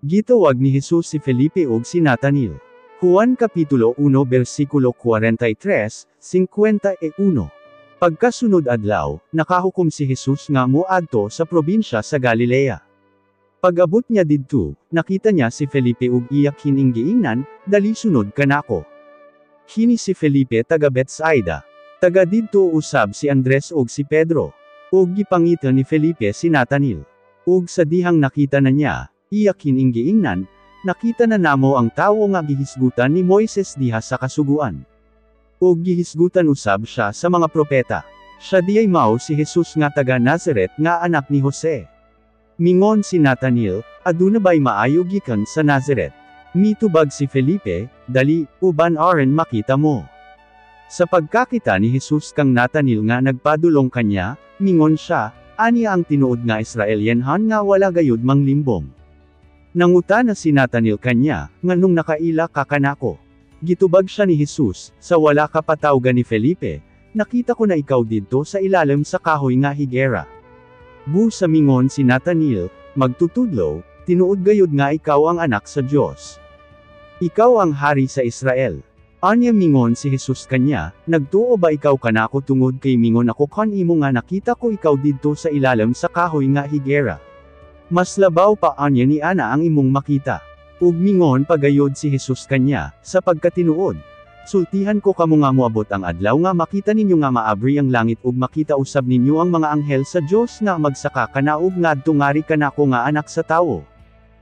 Gitawag ni Jesus si Felipe ug si Natanil. Juan Kapitulo 1 versikulo 43, 51. Pagkasunod adlaw, nakahukom si Jesus nga moadto sa probinsya sa Galilea. Pag-abot niya didto, nakita niya si Felipe ug iya kining giingnan, "Dali, sunod kanako." Kini si Felipe taga Bethsaida. Taga didto usab si Andres ug si Pedro. Ug gipangita ni Felipe si Natanil. Ug sa dihang nakita na niya, iya kining giingnan, "Nakita na namo ang tawo nga gihisgutan ni Moises diha sa kasuguan. Ug gihisgutan usab siya sa mga propeta. Siya diay mao si Jesus nga taga Nazaret nga anak ni Jose." Mingon si Natanil, "Aduna bay maayo gikan sa Nazaret?" Mitubag si Felipe, "Dali, uban aron makita mo." Sa pagkakita ni Jesus kang Natanil nga nagpadulong kanya, mingon siya, "Ania ang tinuod nga Israelianhon nga wala gayud manglimbong." Nangutana si Natanil kanya, "Nganong nakaila ka kanako?" Gitubag siya ni Jesus, "Sa wala ka pa tawga ni Felipe, nakita ko na ikaw didto sa ilalim sa kahoy nga higera." Busa mingon si Natanil, "Magtutudlo, tinuod gayud nga ikaw ang Anak sa Dios. Ikaw ang hari sa Israel." Anya mingon si Jesus kanya, "Nagtuo ba ikaw kanako tungod kay mingon ako kan imo nga nakita ko ikaw didto sa ilalim sa kahoy nga higera? Mas labaw pa anya ni ana ang imong makita." Ug mingon pagayod si Jesus kanya, "Sa pagkatinuod, sultihan ko kamo nga moabot ang adlaw nga makita ninyo nga maabri ang langit ug makita usab ninyo ang mga anghel sa Dios nga magsaka kana ug ngadto ngari kanako nga Anak sa Tawo."